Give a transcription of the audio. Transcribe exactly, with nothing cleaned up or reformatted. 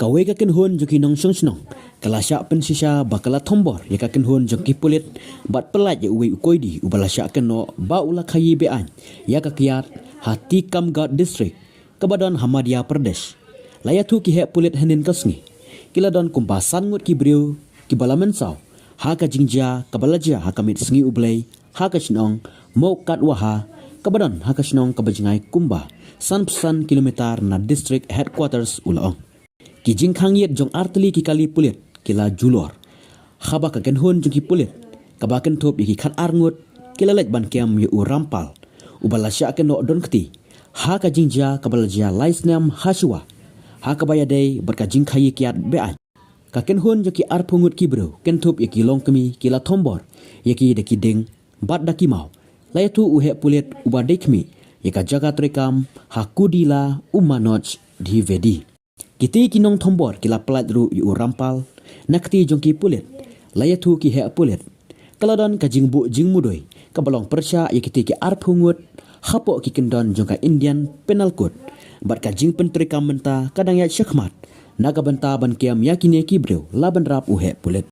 Kawei ka kynhun jong ki nongshong shnong ka la shah pynshisha ba ka la thombor ïa ka kynhun jong ki pulit bad pyllait ïa uwei u koidi uba la shah kynnoh ba u la khaïi be-aiñ ïa ka kiad ha Tikamgarh District kaba don ha Madhya Pradesh. La ïathuh ki heh pulit hynnin ka sngi ki la don kumba san ngut ki briew kiba la mynsaw ha ka jingjia kaba la jia ha ka miet sngi U Blei ha ka shnong Mokatwaha kaba don ha ka shnong kaba jngai kumba san phew san kilometer na District Headquarters, u la ong. Ki jingkhang ïit jong artylli ki kali pulit ki la julor haba ka kynhun jong ki pulit kaba kynthup ïa ki khatar ngut ki la leit ban kem ïa u Rampal uba la shah kynnoh don kti ha ka jingjia kaba la jia lai snem ha shuwa ha kaba ïadei bad ka jingkhaïi kiad be-aiñ. Ka kynhun jong ki arphew ngut ki briew kynthup ïa ki longkmie ki la thombor ïa ki da ki dieng bad da ki maw. La ïathuh u heh pulit uba dei khmih ïa ka jaka treikam ha Kudila, u Manoj Dwivedi. Kitei ki nongthombor ki la pyllait ruh ïa u Rampal na kti jong ki pulit. La ïathuh ki heh pulit ka la don ka jingbuh jingmudui kaba long pyrshah ïa kitei ki arphew ngut hapoh ki kyndon jong ka Indian Penal Code bad ka jingpyntreikam mynta ka dang ïaid shakhmat na ka bynta ban kem ïa kine ki briew, la bynrap u heh pulit.